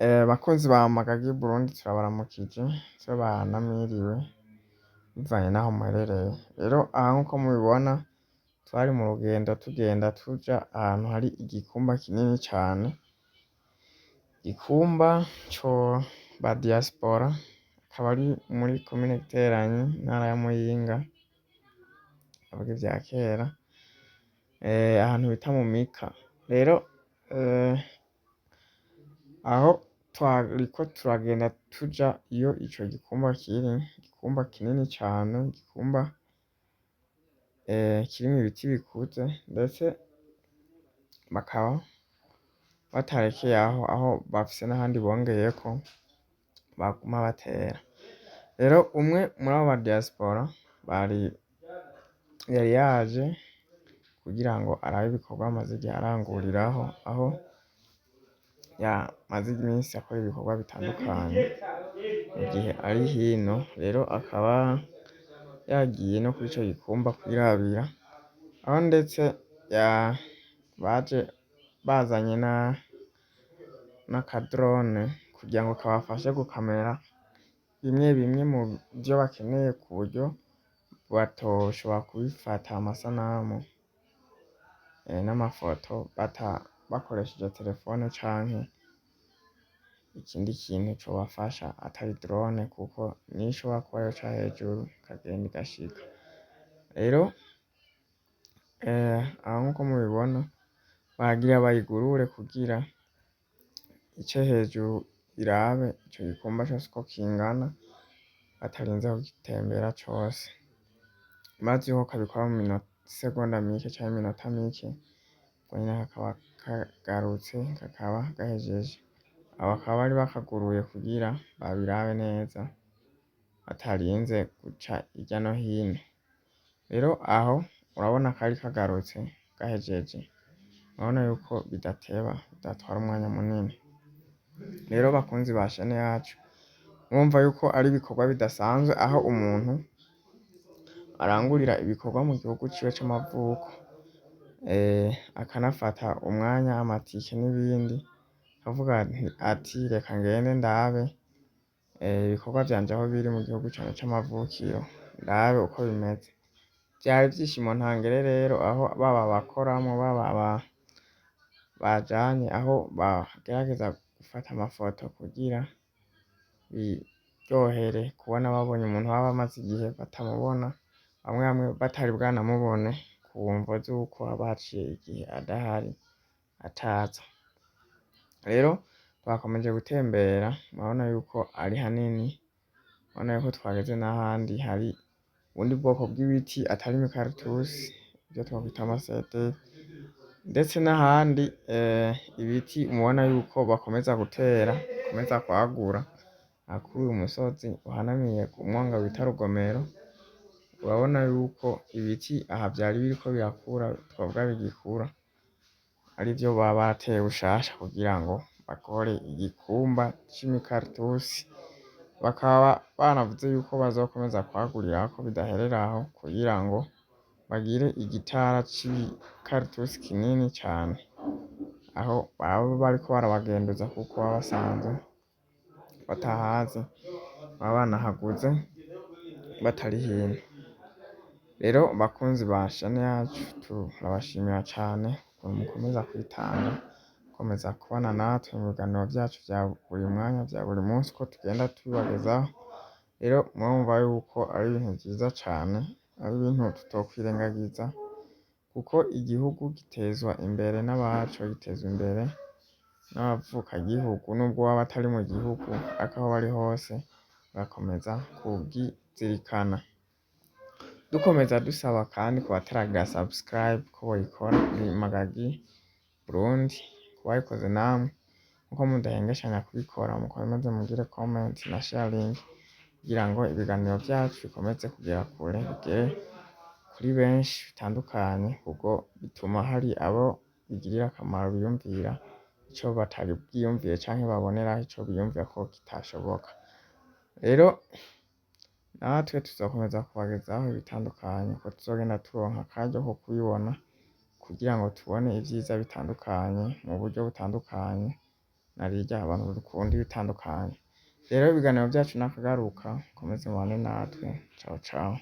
Bakunzi ba Magagi Burundi, turabaramukije, tubaha bivanye n'aho muherereye. Rero aha, nk'uko mubibona, twari mu rugendo tugenda tuja ahantu hari igikumba kinini cane, igikumba co ba diaspora, akaba ari muri komine Giteranyi, intara ya Muyinga, ndavuga ivya kera, ahantu bita mu Mika. Rero aho twariko turagenda tuja iyo ico gikumba kiri, igikumba kinini cane, igikumba kirimwo ibiti bikuze, ndetse bakaba batarekeye aho, aho bafise n'ahandi bongeyeko baguma batera. Rero umwe muri abo ba diaspora bari yari yaje kugira ngo arabe ibikorwa amaze igihe aranguriraho, aho yamaze iminsi akora ibikorwa bitandukanye mu gihe ari hino. Rero akaba yagiye no kuri ico gikumba kwirabira, aho ndetse baje bazanye n'aka drone kugira ngo kabafashe gukamera bimwe bimwe mu vyo bakeneye, ku buryo batoshobora kubifata amasanamu n'amafoto bakoresheje telefone canke ikindi kintu cobafasha atari drone, kuko niyo ishobora kuba yoca hejuru ikagenda igashika. Rero aho, nkuko mubibona, bagira bayigurure kugira ice hejuru irabe ico gikumba cose uko kingana, batarinze kugitembera cose. Murazi yuko kabikora mu misegonda mike canke iminota mike, ubwo nyene kakaba kagarutse, kakaba gahejeje. Abo bakaba bari bakaguruye kugira babirabe neza batarinze guca irya no hino. Rero aho urabona kari kagarutse gahejeje, urabona yuko bidateba, bidatwara umwanya munini. Rero bakunzi ba chaîne yacu, murumva yuko ari ibikorwa bidasanzwe, aho umuntu arangurira ibikorwa mu gihugu ciwe c'amavuko, akanafata umwanya, amatike n'ibindi, akavuga ati: "Reka ngende ndabe ibikorwa vyanje aho biri mu gihugu canje c'amavukiro, ndabe uko bimeze." Vyari ivyishimo ntangere rero, aho baba abakoramwo, baba bajanye, aho bagerageza gufata amafoto kugira biryohere kubona babonye umuntu baba bamaze igihe batamubona, bamwe bamwe batari bwanamubone ku mvo zuko haba haciye igihe adahari, ataza. Rero twakomeje gutembera, murabona yuko ari hanini, murabona yuko twageze n'ahandi hari ubundi bwoko bw'ibiti atari imikaratusi, ivyo twokwita amasederi, ndetse n'ahandi ibiti mubona yuko bakomeza gutera, bakomeza kwagura. Aha kuri uyu musozi uhanamiye ku mwonga bita Rugomero, urabona yuko ibiti aha vyari biriko birakura, twovuga bigikura, arivyo baba barateye bushasha kugira ngo bakore igikumba c'imikaratusi. Bakaba banavuze yuko bazokomeza kwagurirako bidaherera aho, kugira ngo bagire igitara c'imikaratusi kinini cane, aho baba bariko barabagenduza, kuko baba basanzwe batahazi, baba banahaguze batari hino. Rero bakunzi ba chaîne yacu, turabashimira cane ukuntu mukomeza kwitanga, mukomeza kubana natwe mu biganiro vyacu vya buri mwanya, vya buri munsi, uko tugenda tubibagezaho. Rero murumva yuko ari ibintu vyiza cane, ari ibintu tutokwirengagiza, kuko igihugu gitezwa imbere n'abaco, gitezwa imbere n'abavukagihugu, nubwo baba batari mu gihugu, ariko aho bari hose bagakomeza kugizirikana. Dukomeza dusaba kandi ku bataragira subscribe ko boyikora kuri Magagi Burundi, ku bayikoze namwe nkuko mudahengeshanya kubikora, mukomeze mugire comment na sharing kugira ngo ibiganiro vyacu bikomeze kugera kure, bigere kuri benshi bitandukanye, kuko bituma hari abo bigirira akamaro, biyumvira ico batari bwiyumvire canke baboneraho ico biyumvira ko kitashoboka. Rero natwe tuzokomeza kubagezaho ibitandukanye ko tuzogenda turonka akaryo ko kubibona, kugira ngo tubone ivyiza bitandukanye mu buryo butandukanye. Narirya abantu dukunda ibitandukanye. Rero ibiganiro vyacu nakagaruka, mukomeze mubane natwe. Ciao ciao.